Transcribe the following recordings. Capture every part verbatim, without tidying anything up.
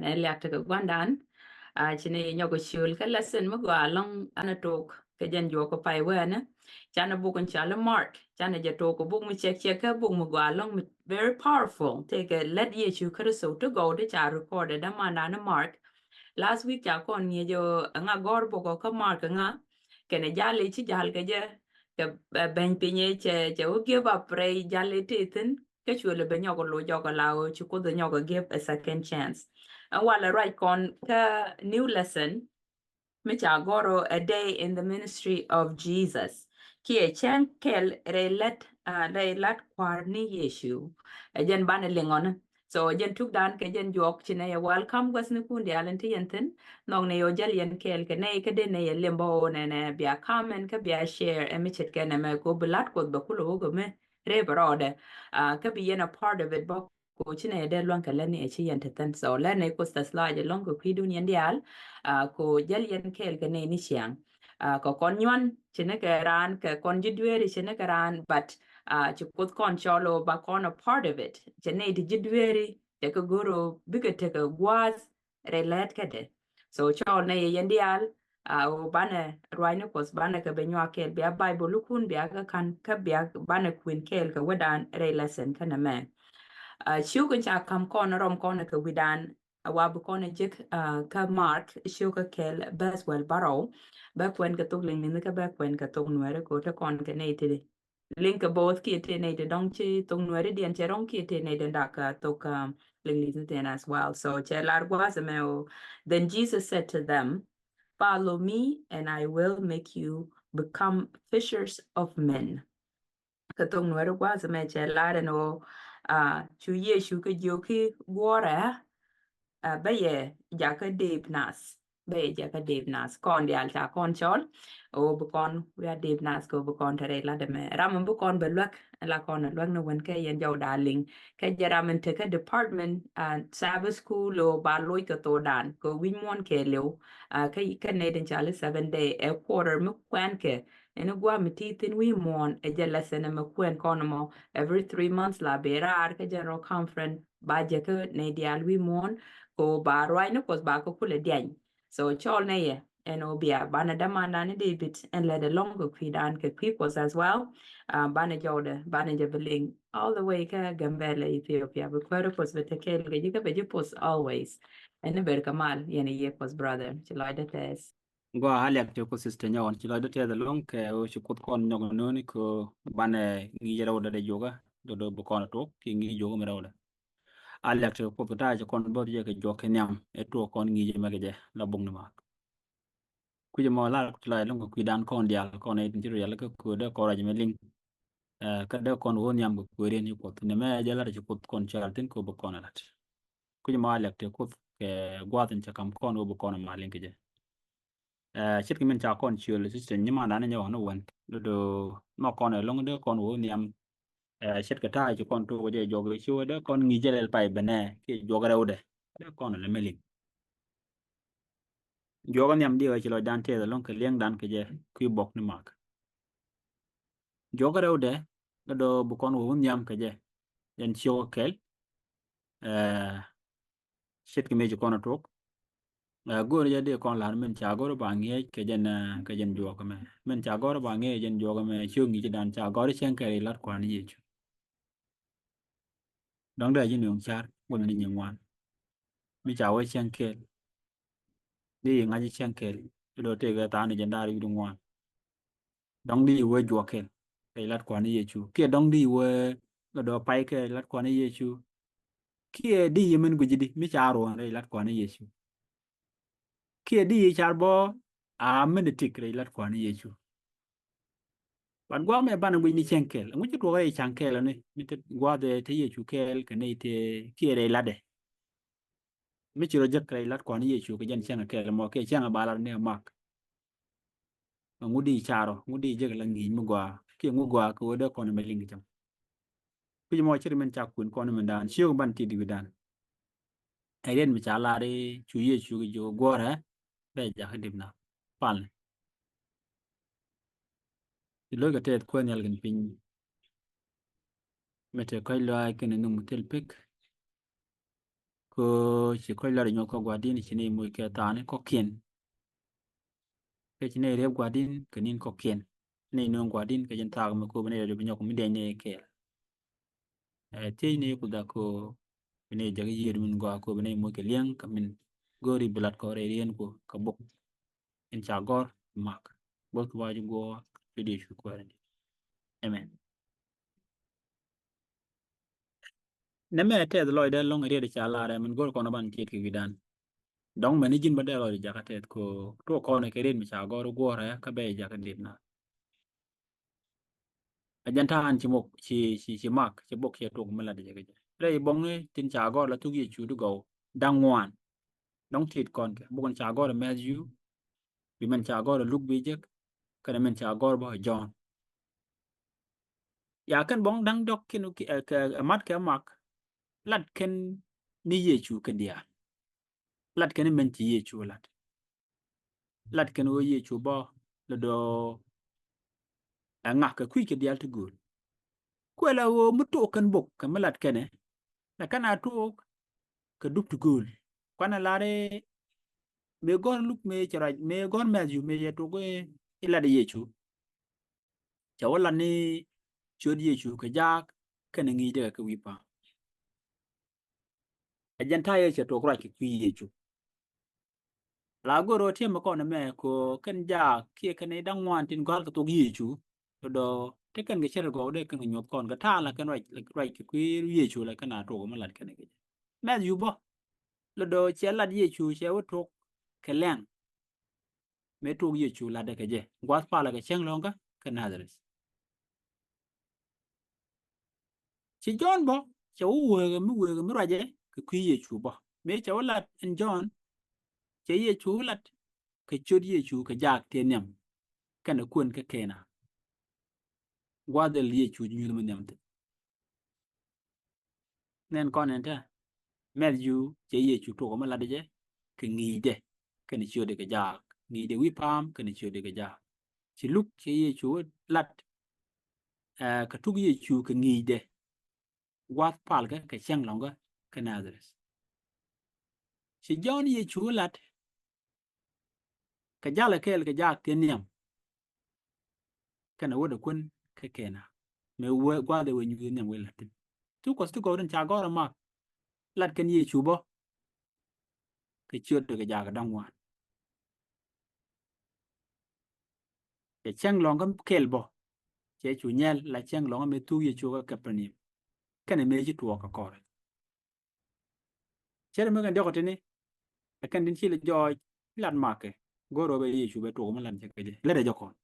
Nɛ liak tekɛ gua̱ndan. Ci nɛ yɛ nyɔk ciöl kä lesson mi gɔaa ɛlɔ̱ŋ, an a tok kɛ jɛn juɔk kɛ pay wɛɛnɛ. Canɛ buk in cɔal i̱ Mark, canɛ jɛ tok kɛ buk mi cɛk cɛk kä buk mi gɔaa ɛlɔ̱ŋ mi very powerful. Tëëkɛ lät Yecu Kritho ti gɔw ti ca recorded dämandan i̱ Mark. Last week ca kɔn ŋi̱eec ɛ ŋa gɔ̱r buk ɔ kä Mark ɛ ŋa, kɛnɛ jal i̱ ci jal kɛ jɛ kɛ bɛny piny ɛ cɛ cɛ wä give up rɛy jal i̱ ti thi̱n. Kä cuɛ lɛ bɛ nyɔk loc jɔk ala ɣöö ci Kuoth ɛ nyɔk ɛ give a second chance. Ɛn walɛ ruac kɔn kä new lesson mi ca gɔr ɣöö a day in the ministry of Jesus. Kiɛ cäŋ kɛl rɛy lät, rɛy lät Kua̱r ni Yecu. Ɛ jɛn banɛ liŋ ɔni. So jɛn tukdan kɛ jɛn juɔk ci nɛ yɛ welcome gua̱thnikun diaal in ti yɛn thi̱n. Nhɔk nɛ yɛ ɔ jäl yɛn kɛɛl kɛ nɛy kä dee nɛ yɛ limbä ɣöö nɛnɛ bia comment kä bia share ɛ mi ce̱tkɛ nɛmɛ kɛ ɣöö bi la̱t Kuɔth bɛ kulɛ wä gɔmɛ rep rɔɔdɛ. Kä bi yɛn a part of it bä kɛ ɣöö ci nɛ yɛ dee luäŋ kɛ lät ni ɛ ci yɛn te thi̱n. So lät nɛ Kuoth tɛth lɔaac ɛlɔ̱ŋ kɛ kui̱dun yɛn diaal. Kɛ ɣöö jäl yɛn kɛɛl kɛ nɛy ni ciaŋ. Kɛ kɔn nyuan ci ni kɛ raan, kɛ kɔn ji̱ dueeri ci ni kɛ raan, but ci Kuoth kɔn cɔl ɣöö ba kɔn a part of it. Ci nɛy ti ji̱ dueeri cɛ kɛ go̱r ɣöö bikɛ tekɛ gua̱a̱th rɛy lät kädɛ. So cɔɔl nɛ yɛ yɛn diaal, a ɣöö banɛ ruac ni Kuɔth banɛ kɛ bɛ nyuak kɛɛl bia Bible lukun bia kɛ ka̱n kä bia banɛ kuën kɛɛl kɛ wädan rɛy lesson kä nɛmɛ. Ciök in ca ka̱m kɔn rɔm kɔn kɛ wi̱dan a wa bi kɔn a jek kä Mark ciök kä kɛl bäth wäl bärɔw. Bä kuɛn kɛ thok liŋ ni̱n kä bä kuɛn kɛ thok nuɛri kɛ ɣöö te kɔn kɛ nɛy ti liŋ kɛ both kiɛ tëë nɛy ti dɔ̱ŋ ci thok nuɛri diɛn cɛ rɔ̱ŋ kiɛ tëë nɛy ti dak thok liŋ li̱th ni thiɛn as well. So cɛ lar gua̱a̱th ɛmɛ ɣöö, then Jesus said to them, follow me and I will make you become fishers of men. Kɛ thok nuɛri gua̱a̱th ɛmɛ cɛ lar ɛn ɣöö cu Yecu kɛ jiök i̱ guɔ̱rɛ bä yɛ jakä dëëp nath. Bä yɛ jakä dëëp nath kɔn diaal ca kɔn cɔl. Ɣöö bi kɔn wi̱i̱ a dëëp nath kɛ ɣöö bi kɔn te rɛy lat ɛmɛ ram mi bi kɔn bɛ luäk. La kɔn ɛ luäk ni wän kɛ yɛn jɔw da̱a̱ liŋ kɛ jɛ ram in tekä department Sabbath school ɣöö ba loc kɛ thokdan kɛ ɣöö wi̱c muɔ̱ɔ̱n kɛɛliw. Kä nɛy tin ca li seven day ɛ quarter mi kuɛn kɛ ɛn gua̱a̱ mi ti thi̱n wi̱i̱ muɔ̱ɔ̱n ɛ jɛ lesson ɛmɛ kuɛn kɔn ɛmɔ every three months la bɛ raar kä general conference. Ba jɛ kä nɛy diaal wi̱i̱ muɔ̱ɔ̱n kɛ ɣöö ba ruac ni Kuɔth ba kä kulɛ diany. So cɔɔl nɛ yɛ ɛn ɣöö bia banɛ dämandan ni David ɛn lɛt ɛlɔ̱ŋ kɛ kui̱dan kɛ kui̱ Kuɔth as well. Banɛ jɔwdɛ banɛ jɛ bi liŋ all the way kä Gambela, Ethiopia. Bi kuäär Kuɔth bi te kɛɛl kɛ ji̱ kä bɛ ji̱ post always. Ɛn ni ber kɛ mal yɛn a yiëë Kuɔth brother ci lɔcdä tɛth. Gua a liak te Kuoth sister nyɔwän ci lɔcdä tɛth ɛlɔ̱ŋ kɛ ɣöö ci Kuoth kɔn nyɔk nööni kɛ ɣöö banɛ ŋi̱i̱c rɛwdɛ dɛ juɔkä do̱do̱ bi kɔn a tuɔk kiɛ ŋi̱i̱c juɔkä mi rɛwdɛ. A liak te Kuoth kɛ ta̱a̱ ci kɔn bo̱th jɛ kɛ juɔk kɛ nhiam ɛ tuɔk kɔn ŋi̱i̱c ɛmɛ kɛ jɛ la bok ni Mak. Kui̱c ɛmɔ lar ci lɔc ɛlɔ̱ŋ kɛ kui̱dan kɔn diaal kɔn ɛ tin ci rial kä köödɛ kɔn ruac ɛmɛ liŋ. Kä dee kɔn wä nhiam kɛ kueeriɛn ci Kuoth nɛmɛ jɛ lat ci Kuoth kɔn cɔal thi̱n kɛ ɣöö bi kɔn a lat. Kui̱c ɛmɔ a liak te Kuoth kɛ gua̱a̱th in cɛ ka̱m kɔn ɣöö bi kɔn a mal liŋ kɛ jɛ. Ce̱tkɛ min ca kɔn ciöl ci cɛ nyimandan nyɛ ɣɔn wän do̱do̱ mɔ kɔn ɛlɔ̱ŋ dee kɔn wä nhiam. Ce̱tkɛ ta̱a̱ ci kɔn tuɔk jɛ juɔk ci wä dee kɔn ŋi̱i̱c jɛ lɛl pay bɛnɛ kiɛ juɔk rɛwdɛ dee kɔn lɛ mɛ liŋ. Juɔk nhiam diɛ wä ci lɔcdan tɛth ɛlɔ̱ŋ kɛ liɛŋdan kɛ jɛ kui̱ bok ni Mak. Juɔk rɛwdɛ do̱do̱ bi kɔn wä wä nhiam kɛ jɛ. Jɛn ciök kɛl. Ce̱tkɛ mëë ci kɔn a tuɔk. Go̱o̱r jɛ dee kɔn la̱r min ca go̱o̱r ba ŋi̱eec kɛ jɛn kɛ jɛn juɔk mɛ min ca go̱o̱r ba ŋi̱eec jɛn juɔk mɛ ciök ŋi̱i̱c dan ca go̱o̱r cɛŋ kɛl rɛy lat Kua̱r ni Yecu. Dɔ̱ŋ dee a ji̱ nuɔ̱ŋ ca̱r wala ni nyin ŋuan. Mi ca wee cɛŋ kɛl. Di yi ŋa̱c cɛŋ kɛl i̱ do̱ tëëkɛ tha̱a̱ŋ ni jɛn da̱a̱r wi̱cdu ŋuan. Dɔ̱ŋ di yi wee juɔk kɛl rɛy lat Kua̱r ni Yecu kiɛ dɔ̱ŋ di yi wee kɛ dɔ̱ pay kɛ rɛy lat Kua̱r ni Yecu. Kiɛ di yi min guici di mi ca ruɔ̱n rɛy lat Kua̱r ni Yecu. Kiɛ di yi car bɔ a min di tik rɛy lat Kua̱r ni Yecu. But gua̱a̱th mɛ banɛ guic ni cɛŋ kɛl ɛŋu ci tuɔk rɛy cɛŋ kɛl ni mi te gua̱a̱th te Yecu kɛl kɛ nɛy te kiɛ rɛy latdɛ. Mi ci rɔ jek rɛy lat Kua̱r ni Yecu kɛ jɛn cɛŋ kɛl mɔ kiɛ cɛŋ ba lat ni Mak. Ŋu di carɔ ŋu di jek la ŋi̱i̱c mi gɔaa kiɛ ŋu gɔaa kɛ wee dee kɔn mɛ liŋ kɛ cäŋ. Kui̱c mɔ ci ri min ca kuën kɔn min daan ciök ban ti diwi daan. Ɛ riɛn mi ca lar i̱ cu Yecu kɛ jiök guɔ̱rɛ bɛ jakä dip na palni. Ci lo̱ckɛ tɛth kuäär nhial kɛn piny. Mi te kɔ̱c lɔaac kɛn nuŋ thil pek. Kɛ Kɛ ci kɔc lat inyuɔth kɔ Gua̱di̱n, ci ni moc kɛ thaani kɔ̱kiɛn. Kɛ ci ni riep Gua̱di̱n kɛ ni̱n kɔ̱kiɛn. Ni nööŋ Gua̱di̱n kɛ jɛn thaak mi ko̱ bi ni riep inyuɔth kɔ mi dɛny ni kɛɛl. Ɛ thiec ni ku dhak kɔ bi ni jak yiëër min gɔaa kɔ bi ni moc kɛ liɛŋ kɛ min go̱o̱ri bi lat kɔ rɛy riɛn kɔ kɛ bok. In ca gɔ̱r Mak. Both wa̱a̱ ji̱ guɔ̱ɔ̱r ti di cu kuɛɛrɛ di. Amen. Nɛmɛ tɛth lɔcdɛ lɔ̱ŋ riet ca lar ɛ min go̱r kɔn ban tiet kɛ wi̱dan. Dɔ̱ŋ mɛn ni ji̱n bä dee lɔcdɛ jakä tɛth ko tuɔ kɔn kɛ riet mi ca gɔ̱r guɔ̱ɔ̱rɛ kä bɛ jakä dit na. A jɛn ta̱a̱n ci mok ci ci ci Mak ci bok ci tuk mi lat jɛ kɛ jɛ. Rɛy bɔŋni tin ca gɔr la thuk Yecu di gɔw da̱ŋ ŋuan. Dɔ̱ŋ tit kɔn kɛ bok ni ca gɔr Matthew, bi mɛn ca gɔr Luk bi jek, kɛnɛ mɛn ca gɔr bä John. Ya kɛn bɔŋ da̱ŋ dɔk kin kɛ mat kɛ Mak lat kɛn ni Yecu kɛn diaal. Lat kɛn mɛn ci Yecu lat. Lat kɛn ɣöö Yecu bä lɛ dɔɔ ɛ ŋak kɛ kui̱ kɛ diaal ti gööl. Kuɛ la ɣöö mi tok kɛn bok kɛ mi lat kɛnɛ la kɛn a tok kɛ dup ti gööl. Kuanɛ lar i̱ mëë gɔ̱r Luk mëë cɛ ruac mëë gɔ̱r Matthew mëë cɛ tok i̱ lat Yecu. Cɛ wä lat ni ciöt Yecu kɛ jaak kɛnɛ ŋi̱i̱cdɛ kɛ wi̱i̱ pa̱a̱m. Ɛ jɛn ta̱yɛ cɛ tok ruac kɛ kui̱ Yecu. La go̱r rɔ tiɛm kɔn ɛmɛ ko kɛn jaak kiɛ kɛn i̱ da̱ŋ ŋuan tin gɔ̱a̱r kɛ thok Yecu. Tɔ dɔ te kɛn kɛ cɛr gɔw dee kɛn kɛ nyuɔth kɔn kɛ ta̱a̱ la kɛn ruac ruac kɛ kui̱ Yecu la kɛn a tok mi lat kɛn kɛ jɛ. Matthew bä lɔ dɔ cɛ lat Yecu cɛ wä tok kɛ lɛŋ. Mëë tok Yecu latdɛ kɛ jɛ gua̱th palä kɛ cäŋ lɔ̱ŋkä kɛ Nazareth. Ci Jɔ̱ɔ̱n bä cɛ wä wëëkä mi wëëkä mi ruacɛ kɛ kui̱ Yecu bä. Mëë cɛ wä lat ɛn Jɔ̱ɔ̱n cɛ Yecu wä lat kɛ ciöt Yecu kɛ jaak tëë nhiam kɛnɛ kuën kä Kena. Gua̱th dhil Yecu ci nyuth mi nhiam thi̱n. Nɛn kɔn ɛn tɛ Matthew cɛ Yecu tok mi latdɛ jɛ kɛ ŋi̱i̱cdɛ kɛnɛ ciötdɛ kɛ jaak ŋi̱i̱cdɛ wi̱i̱ pa̱a̱m kɛnɛ ciötdɛ kɛ jaak. Ci Luk cɛ Yecu lat kɛ tuk Yecu kɛ ŋi̱i̱cdɛ gua̱th palkä kɛ cäŋ lɔ̱ŋkä kɛ Nazareth. Ci Jɔ̱ɔ̱n Yecu lat kɛ jalɛ kɛɛl kɛ jaak tëë nhiam kɛnɛ wädɛ kuän kä Kena. Mëë wee gua̱a̱th ɛ wee nyuuth nhiam wee la̱t thi̱n. Thuk Kuɔth ti gɔw tin ca gɔ̱r ɛ Mak lat kɛn Yecu bä kɛ ciötdɛ kɛ jaak da̱ŋ ŋuan. Cɛ cäŋ lɔ̱ŋkä kɛl bä cɛ cu nyɛl la cäŋ lɔ̱ŋkä mëë thuk Yecu kä Kapernaum kɛnɛ mëë ci tuɔɔk kɛ kɔrɛ. Cɛ ri mi kɛn diɔk tini ɛ kɛn tin ci lɛ jɔɔc lat Makɛ go̱o̱r rɔ bɛ Yecu bɛ tuɔk mi lat jɛ kɛ jɛ lät ɛ jɔkɔn.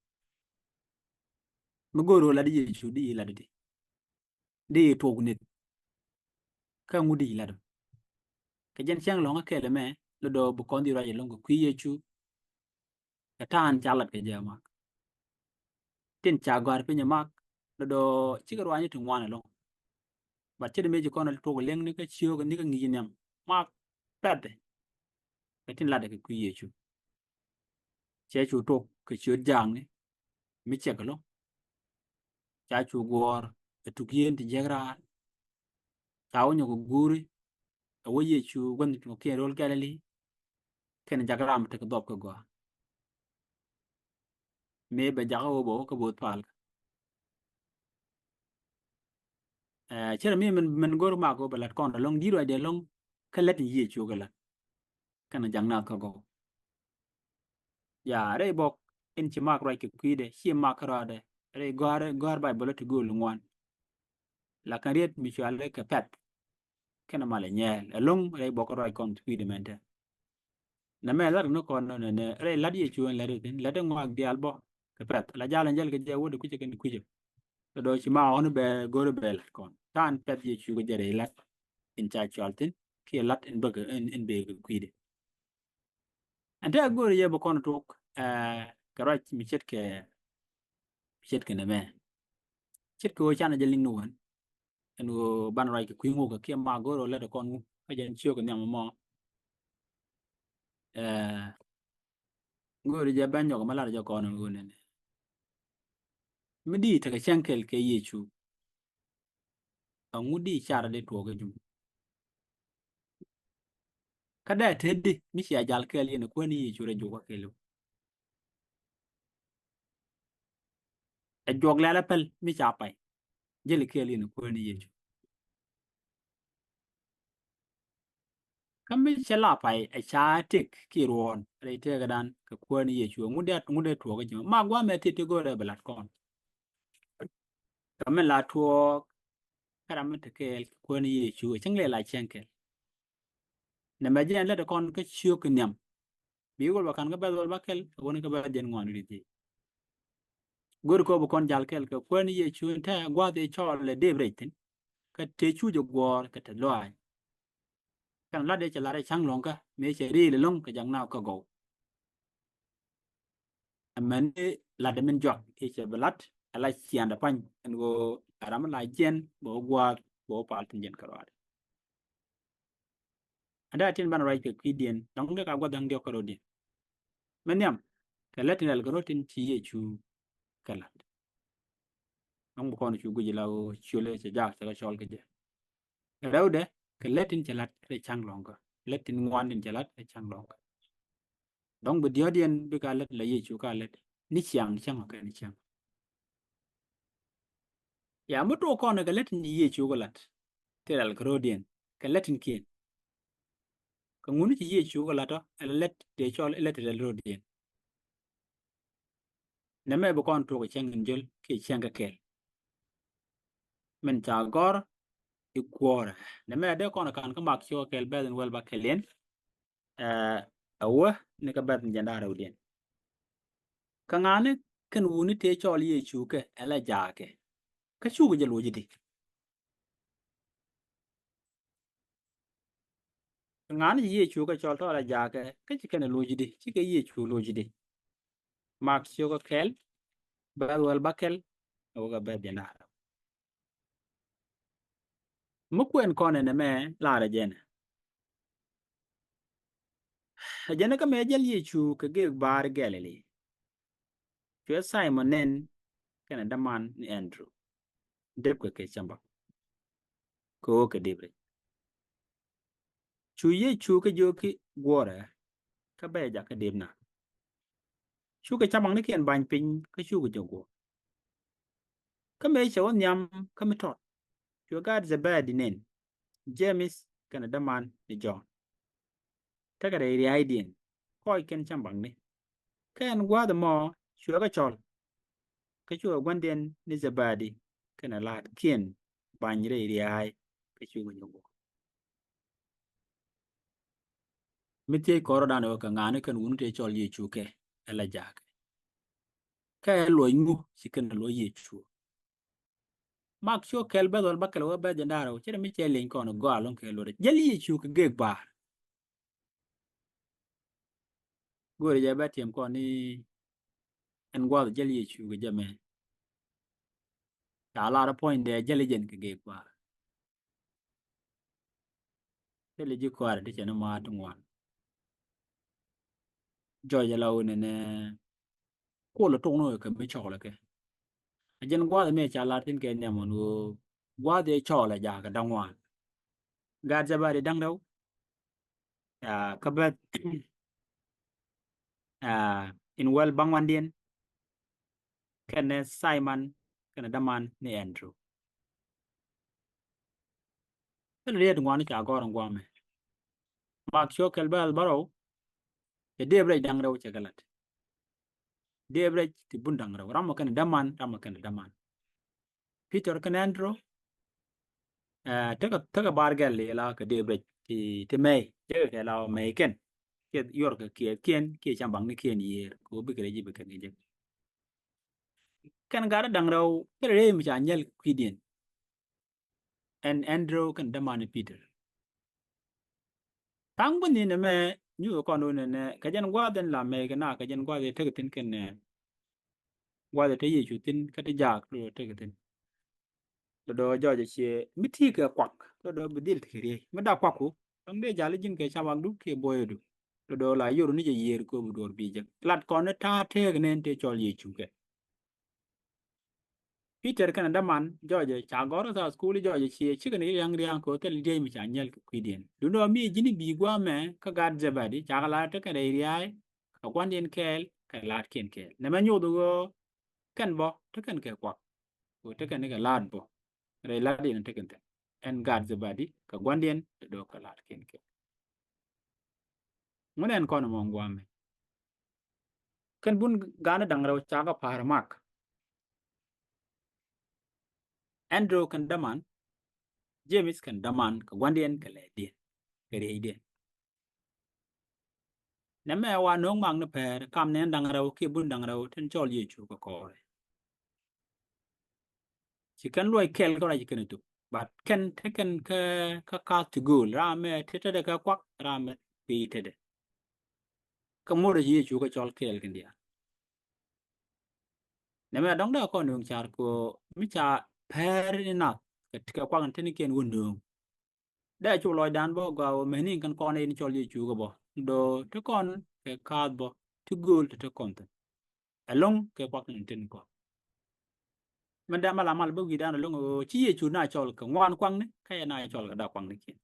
Mi go̱o̱r rɔ lat Yecu di lat di di tuɔk nith. Kä ŋut di lat kɛ jɛn cäŋ lɔ̱ŋ kɛl ɛmɛ lɛ dɔɔ bi kɔn di ruac ɛlɔ̱ŋ kɛ kui̱ Yecu. Kɛ ta̱a̱n ca lat kɛ jɛ Mak tin ca gɔ̱a̱r piny Mak lɛ dɔɔ cikɛ ruanyni ti ŋuan ɛlɔ̱ŋ. Bat ce̱t mëë ci kɔn tuɔk liɛŋni kä ciöök ni kä ŋi̱i̱c nhiam Mak pɛ̈th. Kɛ tin latdɛ kɛ kui̱ Yecu cɛ cu tok kɛ ciöt jaakni mi cɛk ɛlɔ̱ŋ. Ca cu guɔ̱ɔ̱r ɛ tuk yien ti jiäk raar. Ca wä nyɔk kɛ guuri ɛ wä Yecu guänh ti kɔ̱kiɛn ro̱l Galili. Kɛn jak ram tekɛ dhɔp kɛ gɔaa mëë bɛ jakä wä bä wä kä bo̱o̱th palkä. Cɛ rɛ mi mɛn go̱r Mak wä bɛ la̱t kɔn ɛlɔ̱ŋ di̱t ruacdɛ ɛlɔ̱ŋ kä lät in Yecu kɛ la̱t. Kɛn jak naath kä gɔw. Ya rɛy bɔk in ci Mak ruac kɛ kui̱dɛ ci Mak kä ruacdɛ rɛy gɔ̱a̱r gɔ̱a̱r Bayböl ti gööl ŋuan. La kɛn riet mi cualɛ kɛ pɛ̈th. Kɛn malɛ nyɛɛl ɛlɔ̱ŋ rɛy bɔk ruac kɔn kui̱dɛ mɛn tɛ. Nɛ mɛ lat ni kɔn nɔ nɛ rɛy lat Yecu ɛn lat ithin lat in ŋɔak diaal bɔ kɛ pɛ̈th la jal ɛn jäl kɛ jɛ wä di kui̱cɛ kɛn kui̱cɛ. Kɛ dɔɔ ci ma ɣɔn bɛ go̱r bɛ lat kɔn ta̱a̱n pɛ̈th Yecu kɛ jɛ rɛy lat in ca cual thin kiɛ lat in bäkɛ in bee kɛ kui̱dɛ. Ɛn tɛ go̱r yɛ bɛ kɔn tok kɛ ruac mi ce̱tkɛ mi ce̱tkɛ nɛ mɛ. Ce̱tkɛ ɣöö canɛ jɛ liŋ ni wän. Ɛn ɣöö banɛ ruac kɛ kui̱ ŋukɛ kiɛ ma go̱r ɣöö lät ɛ kɔn ŋuk kä jɛn ciök ɛ nhiam ɛmɔ. Go̱r jɛ ben nyɔk mɛ lar jɛ kɔn ɛn ɣöö nɛnɛ mi di tekɛ cäŋ kɛl kɛ Yecu. Aŋu di car di tuɔɔk ɛ jum. Kä dee te di mi cia jal kɛɛl yɛn ɛ Kuäär ni Yecu rɛy juɔkä kɛɛliw. Ɛ juɔk lɛl ɛ päl mi ca pay. Jäli kɛɛl yɛn ɛ Kuäär ni Yecu. Kä mi cɛ la pay ɛ ca tëk ki ruɔ̱ɔ̱n rɛy tëkädan kɛ Kuäär ni Yecu. Ŋut dee, ŋut dee tuɔɔk kä ji̱ ma gua̱a̱mɛ tëë ti go̱o̱rɛ bi lat kɔn. Kä mi la tuɔɔk kä ram mi te kɛɛl kɛ Kuäär ni Yecu ɛ cäŋ lɛ la cäŋ kɛɛl. Nɛmɛ jɛn lät kɔn kä ciök kɛ nhiam. Bi wol ba kan kä bɛth wol ba kɛl kɛ wun kä bɛth jɛn ŋuan rithi. Go̱r kɔ bi kɔn jal kɛl kɛ Kuäär ni Yecu in te gua̱th i̱ cɔl lɛ dep rɛc thi̱n. Kä te cu jɛ guɔ̱ɔ̱r kɛ te luaac. Kɛn lat i̱ cɛ lat i̱ ca̱ŋ lɔ̱ŋkä mëë cɛ riil ilo̱ŋ kɛ jak na kä gɔw. Amäni lat min juak i̱ cɛ bi lat ala ciandɛ pa̱ny ɛn ɣöö ɛ ram mi la jiɛn bɛ wä gua̱a̱th bɛ wä pal tin jiɛn kɛ ruaadɛ. Anda tin ban ruac kɛ kui̱diɛn dɔ̱ŋ dee ka gua̱th da̱ŋ diɔk kärɔ̱diɛn. Min nhiam kɛ lät tin rɛl kärɔ̱ tin ci Yecu kɛ lat. Dɔ̱ŋ bi kɔn cu guic la ɣöö ciölɛ cɛ jaak cɛ kɛ cɔl kɛ jɛ. Rɛwdɛ kɛ lät tin cɛ lat rɛy ca̱ŋ lɔ̱ŋkä. Lät tin ŋuan tin cɛ lat rɛy ca̱ŋ lɔ̱ŋkä. Dɔ̱ŋ bi diɔ̱ɔ̱diɛn bikɛ lät la Yecu ka lät ni ciaŋ cäŋ ɔ kɛn cäŋ. Ya mi tuɔɔk kɔn kɛ lät ni Yecu kɛ lat ti rɛl kärɔ̱diɛn kɛ lät tin kiɛn. Kɛ ŋuni ci Yecu kɛ lat ɔ ɛ lät tëë cɔl ɛ lät ti rɛl kärɔ̱diɛn. Nɛmɛ bi kɔn tuɔɔk cäŋ in jöl kiɛ cäŋ kɛ kɛl. Min ca gɔ̱r i̱ guɔ̱ɔ̱rɛ nɛmɛ dee kɔn kan kä Mak ciök kɛl bɛth in wäl ba kɛl in. Ɛ, ɛ wä ni kä bɛth in jɛn da̱ŋ rɛwdiɛn. Kä ŋa̱ni kɛn wuni tëë cɔl Yecu kɛ ɛ la jaakɛ. Kä cukɛ jɛ loc i̱di? Kä ŋa̱ni ci Yecu kɛ cɔl tɔɔl a jaakɛ kä ci kɛn ɛ loc i̱di? Cikɛ Yecu loc i̱di? Mak ciök kɛl bɛth wäl ba kɛl ɛ wä kä bɛth jɛn da̱ŋ rɛw. Mi kuɛn kɔn ɛn ɛmɛ larɛ jɛn ɛ. Ɛ jɛn kä mëë jäl Yecu kɛ gek ba̱a̱r Galili. Cuɛ Simon nɛn kɛnɛ däman ni Andrew. Depkɛ kɛ cambak. Kɛ ɣöö kɛ dep rɛc. Cu Yecu kɛ jiök i̱ guɔ̱ɔ̱rɛ kä bɛ jakä depna. Cukɛ cambaknikiɛn ba̱ny piny kä cukɛ jɛ guɔ̱ɔ̱r. Kä mëë cɛ wä nhiam kä mi tɔt, cuɛ gaat Dhɛbɛdi nɛn, Jemith kɛnɛ däman ni Jɔ̱ɔ̱n. Tekɛ rɛy ria̱a̱cdiɛn kɔc kɛn cambakni. Kä ɛn gua̱a̱th ɛmɔ cuɛ kɛ cɔl. Kä cukɛ gua̱ndiɛn ni Dhɛbɛdi kɛnɛ la̱a̱tkiɛn ba̱ny rɛy ria̱a̱c kä cukɛ jɛ guɔ̱ɔ̱r. Mi thiec kɔrɔdan ɛ wä kɛ ŋa̱ni kɛn wuni tëë cɔl Yecu kɛ ɛ la jaakɛ. Kä ɛ luɔc ŋu ci kɛn ɛ luɔc Yecu? Mak ciök kɛl bɛth wäl ba kɛl wä bɛth jɛn da̱ŋ rɛw, ce̱t mi cɛ lieny kɔn gɔaa ɛlɔ̱ŋ kɛ luɔt. Jäl Yecu kɛ gek ba̱a̱r. Go̱o̱rɛ jɛ bɛ tiɛm kɔn ni ɛn gua̱th jäl Yecu kɛ jɛ mɛ. Ca lar puɔ̱nydɛ jäl jɛn kɛ gek ba̱a̱r. Thilɛ ji̱ kɔaarɛ ti cɛ ni ma̱a̱ ti ŋuan. Jɔc ala wä nɛnɛ. Kuɔlɛ tok ni wä kɛ mi cɔklɛ kɛ. A jɛn gua̱a̱th mi ca lar thin kɛ nhiam ɣän ɣöö gua̱a̱th ëë cɔklɛ jakä da̱ŋ ŋuan. Gaat Dhɛbɛdi da̱ŋ rɛw. Aa, kä bɛth, aa, in wäl ba̱ŋuandiɛn. Kɛnɛ Simon kɛnɛ däman ni Andrew. Thilɛ riet ŋuan ca gɔ̱r in gua̱a̱mɛ. Mak ciök kɛl bɛth bärɔw. Cɛ dep rɛc da̱ŋ rɛw cɛ kɛ la̱t. Dep rɛc ti bun da̱ŋ rɛw. Ramɔ kɛnɛ däman, ramɔ kɛnɛ däman. Peter kɛnɛ Andrew. Ɛ, tekɛ, tekɛ ba̱a̱r gɛl i̱ la kɛ dep rɛc ti, ti mɛy. Jekɛ kɛ la mɛy kɛn. Kiɛ yuɔr kɛ kiɛ kiɛn, kiɛ cambaknikiɛn yiër. Kɛ ɣöö bikɛ rɛc ji̱ bikɛ kɛ jek. Kɛn gat da̱ŋ rɛw, thilɛ rɛy mi ca nyɛl kui̱diɛn. Ɛn Andrew kɛnɛ däman ni Peter. Tha̱a̱ŋ bä ni nɛmɛ nyuthɛ kɔn wä nɛnɛ kɛ jɛn gua̱a̱th in la mɛy kɛ na kɛ jɛn gua̱a̱th in tekɛ thi̱n kɛn nɛ. Gua̱a̱th in te Yecu thi̱n kä ti jaak do̱do̱ tekɛ thi̱n. Do̱do̱ jɔɔc ɛ ciɛ mi ti̱i̱ kɛ kuak do̱do̱ bi dhil ti kɛ riey mi dak kuakku. Dɔ̱ŋ dee jal ji̱n kɛ cambakdu kiɛ buɔyädu. Do̱do̱ la yor ni jɛ yiër kɛ ɣöö bi duɔ̱ɔ̱r bi jek. Lat kɔn ni ta̱a̱ tëëk nɛn tëë cɔl Yecu kɛ. Peter kɛnɛ däman jɔcɛ ca gɔ̱r kä thaak school jɔcɛ ciɛ cikɛ ni ria̱ŋ ria̱ŋ kɛ ɣöö thil diey mi ca nyɛl kɛ kui̱diɛn. Duundɛ ɣöö mi ji̱n i̱ bi̱i̱ gua̱a̱mɛ kä gaat Zebedi cakɛ lar te kɛnɛ i̱ ria̱a̱y kɛ gua̱ndiɛn kɛɛl kɛ la̱a̱tkiɛn kɛɛl. Nɛmɛ nyoth ɣöö kɛn bä te kɛn kɛ kuak kɛ ɣöö te kɛn kɛ la̱a̱t bä rɛy la̱tdiɛn te kɛn thi̱n. Ɛn gaat Zebedi kɛ gua̱ndiɛn te do̱k kɛ la̱a̱tkiɛn kɛɛl. Ŋun ɛn kɔn mɔ ŋuamɛ. Kɛn bun ga̱a̱n da̱ŋ rɛw cakɛ pa̱a̱r mak. Andrew kɛn däman, James kɛn däman kɛ gua̱ndiɛn kɛ lɛɛtdiɛn kɛ rieydiɛn. Nɛmɛ wa no̱o̱ŋ mak ni pɛɛr kam nɛn da̱ŋ rɛw kiɛ bun da̱ŋ rɛw tin cɔl Yecu kɛ kɔɔrɛ. Ci kɛn luɔc kɛl kä ruac kɛn tuk, but kɛn te kɛn kä, kä kath ti gööl, ram mɛ te tetdɛ kä kuak, ram mɛ pii tetdɛ. Kä muɔdɛ ci Yecu kä cɔl kɛɛl kɛn diaal. Nɛmɛ dɔ̱ŋ dee kɔn nuŋ car ko mi ca pɛɛr ni nath kɛ, kɛ kuak ni tenikiɛn wä nööŋ. Dee cu lɔcdan bä gɔaa wä mɛni kɛn kɔn in cɔl Yecu kɛ bä. Do̱ te kɔn kɛ kaath bä ti gööl te te kɔn thi̱n. Ɛlɔ̱ŋ kɛ kuak ni tin kɔn. Mɛn dee mal amal bä wi̱i̱dan ɛlɔ̱ŋ ɣöö ci Yecu na cɔl kɛ ŋuan kuakni kä yɛ na cɔl kɛ dak kuaknikiɛn.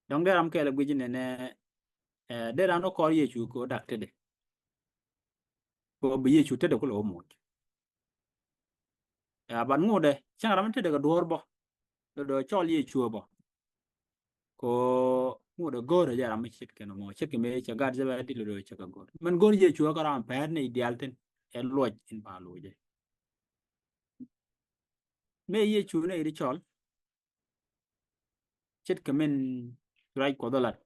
Dɔ̱ŋ dee ram kɛɛl ɛ guic nɛnɛ, ɛ, dee ran wä kɔɔr Yecu kɛ wä dak tetdɛ. Kɛ wä bi Yecu tetdɛ kulɛ wä moc. Ya, ban ŋotdɛ cäŋ ram mi tetdɛ kɛ duɔ̱ɔ̱r bä. Lɔ dɔ̱ cɔl Yecu bä. Kɛ wä ŋotdɛ go̱o̱rɛ jɛ ram mi ce̱tkɛ nɔmɔ. Ce̱tkɛ mëë cɛ gat jɛ bɛ di lɔ dɔ̱ cɛ kɛ go̱o̱r. Mɛn go̱o̱r Yecu kä ram pɛɛr ni diaal thi̱n. Ɛ luɔc in ba loc jɛ. Mëë Yecu ni iri cɔl. Ce̱tkɛ min ruac Kuɔth ɛ lat.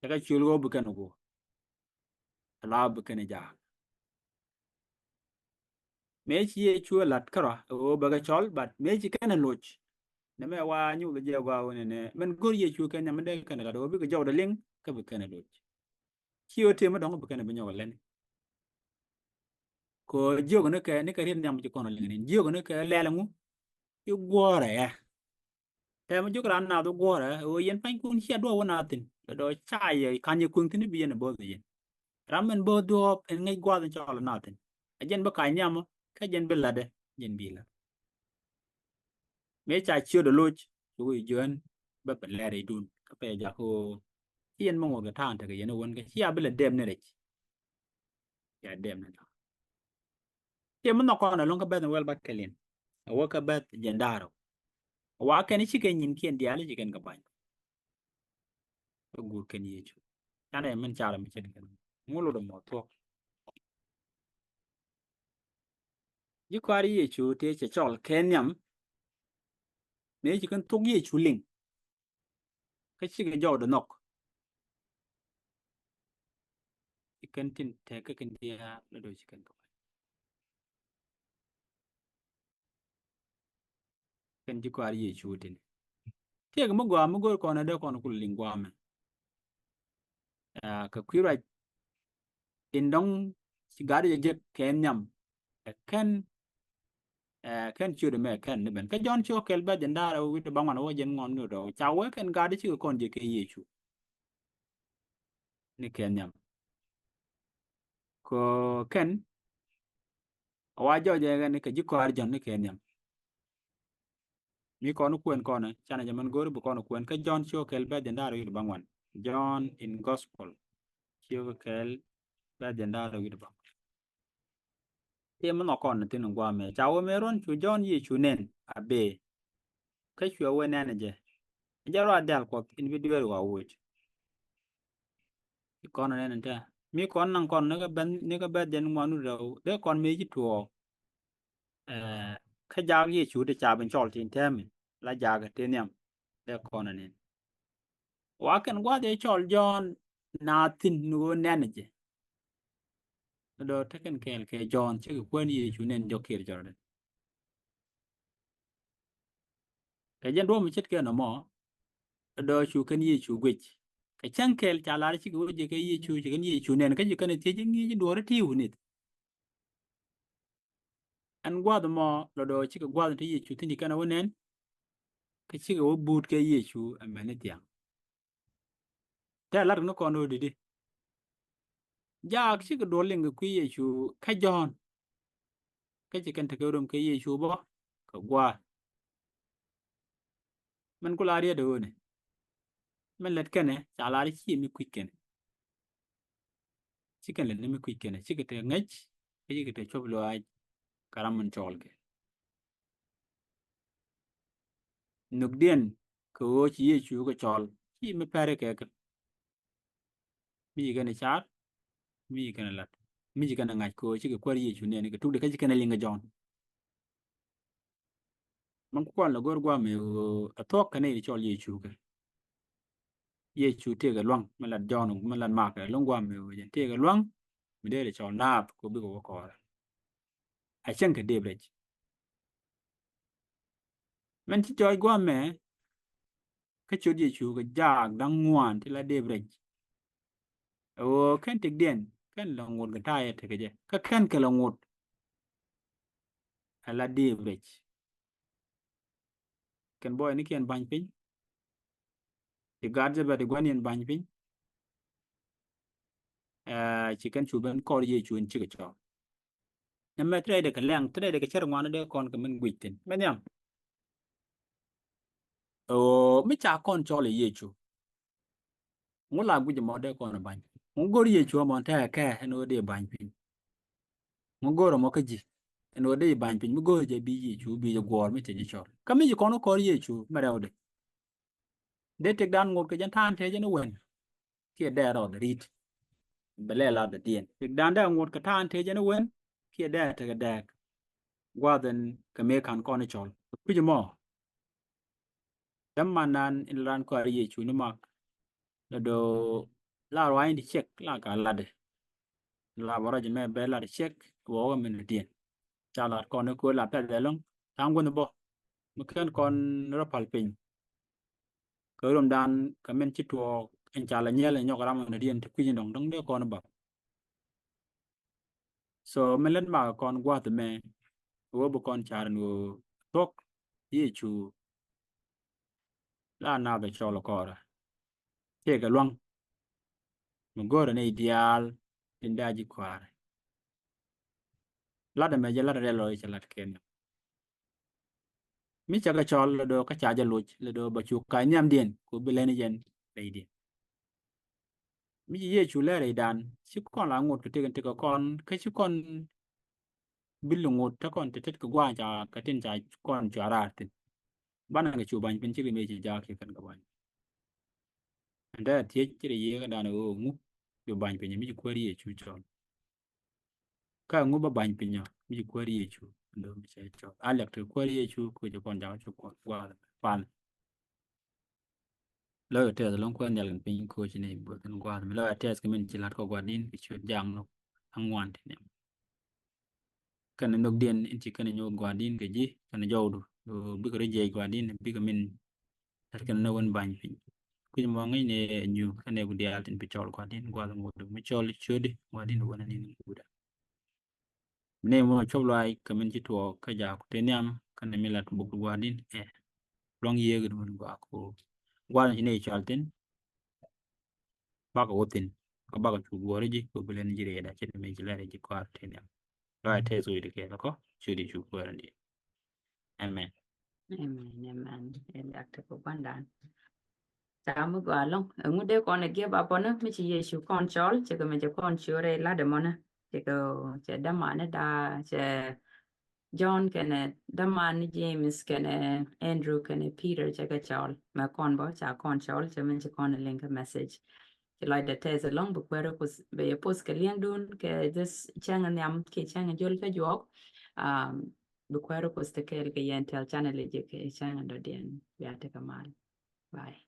Cɛ kɛ ciöl ɣöö bi kɛn ɛ guɔ. Ɛ la bi kɛn ɛ jaak. Mëë ci Yecu ɛ lat kärɔa ɛ ɣöö bɛ kɛ cɔl, but mëë ci kɛn ɛ loc. Nɛmɛ wa nyuuth jɛ gɔaa ɣöö nɛnɛ. Mɛn go̱r Yecu kɛ nhiam mi dee kɛn ɛ lat ɣöö bikɛ jɔwdɛ liŋ kä bi kɛn ɛ loc. Ci ɣöö tëë mi dɔ̱ŋ bi kɛn ɛ bi nyɔk ɛ lɛn. Kɛ ɣöö jiök ni kɛ, ni kɛ riet nhiam ci kɔn ɛ liŋ ni. Jiök ni kɛ lɛl ɛŋu? I̱ guɔ̱ɔ̱rɛ ɛ. Tɛmɛ jiök raan naath i̱ guɔ̱ɔ̱rɛ ɛ ɣöö yɛn panykun cia duɔ̱ɔ̱p wä naath thi̱n. Lɔ dɔ̱ ca yɛ ka̱ny yɛ kueŋ thi̱n i̱ bi yɛn ɛ bo̱o̱th yɛn. Ram min bo̱o̱th duɔ̱ɔ̱p ɛn ŋäc gua̱a̱th in cɔl ɛ naath thi̱n. Ɛ jɛn bi ka̱ny nhiamä kä jɛn bi la̱tdɛ jɛn bi la̱t. Mëë ca ciötdɛ loc cukɛ jiöön bä pɛ lɛr i̱dun kä pɛ jakä ɣöö ci yɛn mi ŋot kɛ ta̱a̱ŋ tekɛ yɛn i̱ wän kä cia bi lɛ dɛɛp ni rɛc. Cia dɛɛp ni rɛc. Cie mi nhɔk kɔn ɛlɔ̱ŋ kä bɛ̈th in wɛl bat kɛ liɛn. A wä kä bɛ̈th jɛn da̱a̱r rɛw. A wa kɛn i̱ cikɛ nyinkiɛn diaal i̱ ci kɛn kɛ ba̱ny. Kä guur kɛn Yecu. Canɛ min carɛ mi ce̱tkɛn ŋu lotdɛ mɔ thuɔ̱k. Ji̱ kɔaar Yecu tëë cɛ cɔl kɛ nhiam. Mëë ci kɛn thok Yecu liŋ. Kä cikɛ jɔwdɛ nhɔk. Ci kɛn tin tɛk kä kɛn diaal lotdɛ ci kɛn kɛ ba̱ny. Kɛn ji̱ kɔaar Yecu tini. Tiɛk mi gɔaa mi go̱o̱r kɔn ɛ dee kɔn kul liŋ gua̱a̱mɛ. Aa, kɛ kui̱ ruac in dɔ̱ŋ ci gat jɛ jek kɛ nhiam. Ɛ kɛn, ɛ kɛn ciötdɛ mɛ ɛ kɛn ni ben. Kä Jɔ̱ɔ̱n ciök kɛl bɛ̈th jɛn da̱a̱r ɛ wi̱cdɛ baŋuan ɛ wä jɛn ŋuan ni rɛw. Ca wee kɛn gat cikɛ kɔn jɛ kɛ Yecu. Ni kɛ nhiam. Kɛ kɛn a wa jɔɔc ɛ ni kɛ ji̱ kɔaar Jɔ̱ɔ̱n ni kɛ nhiam. Mi kɔn kuɛn kɔn canɛ jɛ mɛn go̱o̱ri bi kɔn kuɛn kä Jɔ̱ɔ̱n ciök kɛl bɛ̈th jɛn da̱a̱r wi̱cdɛ baŋuan. Jɔ̱ɔ̱n in gospel ciök kɛl bɛ̈th jɛn da̱a̱r wi̱cdɛ baŋuan. Ti mi nhɔk kɔn thi̱n in gua̱a̱mɛ ca wee mëë ruɔ̱n cu Jɔ̱ɔ̱n Yecu nɛn a bee. Kä cuɛ wee nɛn jɛ. Jɛ ruac diaal Kuɔth in bi dueeri wa woc. Ci kɔn nɛn in tɛ mi kɔn naŋ kɔn ni kä bɛ̈th, ni kä bɛ̈th jɛn ŋuan wi̱cdɛ rɛw dee kɔn mëë ci tuɔɔk. Ɛ, kä jaak Yecu ti ca ben cɔl tin tɛmi la jaak ti nhiam. Dee kɔn nɛn. Wa kɛn gua̱th ëë cɔl Jɔ̱ɔ̱n naath thi̱n ni ɣöö nɛn jɛ. Dɔ̱ tekɛn kɛɛl kɛ Jɔ̱ɔ̱n cikɛ kuɛn Yecu nɛn jɔk kiɛr jɔrɔdɛ. Kɛ jɛn duɔ̱ɔ̱p mi ce̱tkɛ nɔmɔ dɔ̱ cu kɛn Yecu guic. Kɛ cäŋ kɛɛl ca lar cikɛ wä jɛ kɛ Yecu, ci kɛn Yecu nɛn kä ci kɛn thiec i̱ ŋi̱i̱c i̱ duɔ̱ɔ̱r i̱ ti̱i̱ wä nith. Ɛn gua̱a̱th ɛmɔ lɔ dɔ̱ cikɛ gua̱a̱th in te Yecu thi̱n ci kɛn ɛ wä nɛn. Kä cikɛ wä buut kɛ Yecu ɛmɛn i̱ thiaŋ. Tɛ lat ni kɔn ɣöö di̱t i̱ jaak cikɛ duɔl liŋ kɛ kui̱ Yecu kä Jɔ̱ɔ̱n. kä ci kɛn tekɛ rom kɛ Yecu bä kɛ gua̱a̱. Mɛn ku la riet ɣöö nɛ mɛn lät kɛnɛ ca lar ci mi kui̱c kɛnɛ. Ci kɛn lät ni mi kui̱c kɛnɛ, cikɛ te ŋäc kä cikɛ te cuɔp lɔaac kɛ ram min cɔɔl kɛ. Nhökdiɛn kɛ ɣöö ci Yecu kɛ cɔl ci mi pɛri kɛ kɛ. Mi ci kɛn ɛ car, mi ci kɛn ɛ lat, mi ci kɛn ɛ ŋa̱c kɛ ɣöö cikɛ kuäär Yecu nɛɛni kɛ tukdɛ kä ci kɛn ɛ liŋ kɛ Jɔ̱ɔ̱n. Mɛn ku kɔn lɛ go̱r gua̱a̱mɛ ɣöö ɛ thuɔ̱k kɛn ɛ cɔl Yecu kɛ. Yecu tëëkɛ lua̱ŋ mi lat Jɔ̱ɔ̱n mi lat Mak kɛ lua̱ŋ gua̱a̱mɛ ɣöö jɛn tëëkɛ lua̱ŋ mi dee lɛ cɔl naath kɛ ɣöö bikɛ wä kɔɔrɛ. A cäŋ kɛ dëëp rɛc. Mɛn ci jɔɔc gua̱a̱mɛ kä ciöt Yecu kɛ jaak da̱ŋ ŋuan ti la dëëp rɛc. Ɛ ɣöö kɛn tëkdiɛn kɛn lɛ ŋot kɛ ta̱a̱ yɛ tekɛ jɛ kä kɛn kɛ lɛ ŋot ɛ la dëëp rɛc. Kɛn bɔynikiɛn ba̱ny piny. Ci gaat Zɛbɛdi gua̱niɛn ba̱ny piny. Ɛ, ci kɛn cu ben kɔr Yecu in cikɛ cɔɔl. Nɛmɛ te rɛydɛ kɛ lɛŋ, te rɛydɛ kɛ cär ŋuan dee kɔn kɛ min guic thi̱n. Mɛ nhiam. Ɣöö mi ca kɔn cɔl i̱ Yecu. Ŋu la guic mɔ dee kɔn ba̱ny. Ŋu go̱r Yecu mɔ te kɛ ɛn ɣöö dee ba̱ny piny. Ŋu go̱r mɔ kä ji̱ ɛn ɣöö dee ba̱ny piny. Mi go̱r jɛ bi Yecu bi jɛ guɔ̱ɔ̱r mi cɛ ji̱ cɔl. Kä mi ji̱ kɔn kɔr Yecu mɛ rɛwdɛ. Dee tëkdan ŋot kɛ jɛn ta̱a̱n te jɛn i̱ wen. Kiɛ dɛɛk rɔɔdɛ ri̱t. Bɛ lɛ lar dɔ̱diɛn. Tëkdan dee ŋot kɛ ta̱a̱n te jɛn i̱ wen. Kiɛ dɛɛk tekɛ dɛɛk. Gua̱a̱th ɛn kɛ mëë ka̱n kɔn i̱ cɔl. Kui̱c mɔ. Dämanan in ran kɔaar Yecu ni Mak. Lɛ do̱ la ruaacni ti ciɛk la ka latdɛ. La bä rɔ̱c mɛ bɛ lat ciɛk bɛ wä kɛ min dɔ̱diɛn. Ca lat kɔn i̱ köö la pɛth ɛlɔ̱ŋ. Ta̱a̱ŋ guänh bä. Mi ken kɔn rɔ pal piny. Kɛ romdan kɛ min ci tuɔɔk in ca la nyiɛl in nyɔk ram in dɔ̱diɛn ti kui̱c in dɔ̱ŋ dɔ̱ŋ dee kɔn i̱ bap. So min lät makɛ kɔn gua̱th mɛ ɣöö bi kɔn car in ɣöö thuɔ̱k Yecu la naath ɛ cɔl kɔɔrɛ. Tëëkɛ lua̱ŋ mi go̱o̱rɛ nɛy diaal tin daa ji̱ kɔaarɛ. Lat ɛmɛ jɛ lat riɛl lɔ i̱ cɛ lat kɛn. Mi cɛ kɛ cɔl lɛ do̱ kä ca jɛ loc lɛ do̱ bɛ cu ka̱c nhiamdiɛn ku bi lɛni jɛn rɛydiɛn. Mi ci Yecu lɛ rɛydan ci kɔn la ŋot kɛ tëk in tëk kɛ kɔn kä ci kɔn bi li ŋot te kɔn te tet kɛ gua̱a̱c ca kɛ tin ca kɔn cua raar thi̱n. Banɛ kɛ cu ba̱ny piny ci ri mëë ci jaak ci kɛn kɛ ba̱ny. Ɛn dee a thiec ci ri yiëë kɛ dan ɣöö ŋu bi ba̱ny piny mi ci kuäär Yecu cɔl. Kä ŋu bä ba̱ny piny ɔ mi ci kuäär Yecu. Ndo mi cɛ cɔl a liak te kuäär Yecu kɛ ci kɔn jakä ci kɔn gua̱a̱th pal. Lɔcɛ tɛth lɔŋ kuäär nhial kɛn piny koci ni buɔth kɛn gua̱a̱th mi lɔcɛ tɛth kɛ min ci la̱t kɔ gua̱di̱n kɛ ciöt jaŋ lɔk aŋuan ti niam. Kɛn nhökdiɛn in ci kɛn nyuɔth gua̱di̱n kɛ ji̱ kɛn jɔwdu bikɛ rɔ jiɛc gua̱di̱n bikɛ min la̱t kɛn ni wän ba̱ny piny. Kui̱c mɔ ŋäc ni nyuuth kɛn ɛ ku diaal tin bi cɔl gua̱di̱n gua̱a̱th ŋuɔdu mi cɔl ciötdi gua̱di̱n wän ni ni guda. Ni mɔ cuɔp luaac kɛ min ci tuɔɔk kä jaak te nhiam kɛn mi lat buk gua̱di̱n ɛ luaŋ yiëëk in wän gua̱a̱k ku gua̱a̱th ci ni cɔl thi̱n. Bakɛ wä thi̱n kä bakɛ cu guɔ̱ɔ̱r ji̱ kɛ bi lɛn ji̱ rɛɛda ci ni mi ci lɛr ji̱ kɔaar te nhiam. Lɔcɛ tɛth wi̱i̱ ti kɛɛl kɔ ciötdi cu kuäär in diɛ. Amen. Amen, amen. Ɛ liak te kɛ gua̱ndan. Ca mi gɔaa ɛlɔ̱ŋ ɛŋu dee kɔn ɛ giɛ ba bɔnä mi ci Yecu kɔn cɔl cɛ kɛ mɛ cɛ kɔn ciöt rɛy lat ɛmɔnä cɛ kɛ cɛ dämanä da cɛ John kɛnɛ däman ni James kɛnɛ Andrew kɛnɛ Peter cɛ kɛ cɔl mɛ kɔn bä ca kɔn cɔl cɛ min ci kɔn liŋ kɛ message. Ci lɔcdɛ tɛth ɛlɔ̱ŋ bi kuɛɛr ɛ post bɛ yɛ post kɛ liɛŋdun kɛ this cäŋ nhiam kɛ cäŋ jol kä juɔk. Um, bi kuɛɛr ɛ post kɛɛl kɛ yɛn tɛl channel jɛ kɛ cäŋ dɔ̱diɛn bia tekɛ mal. Bye.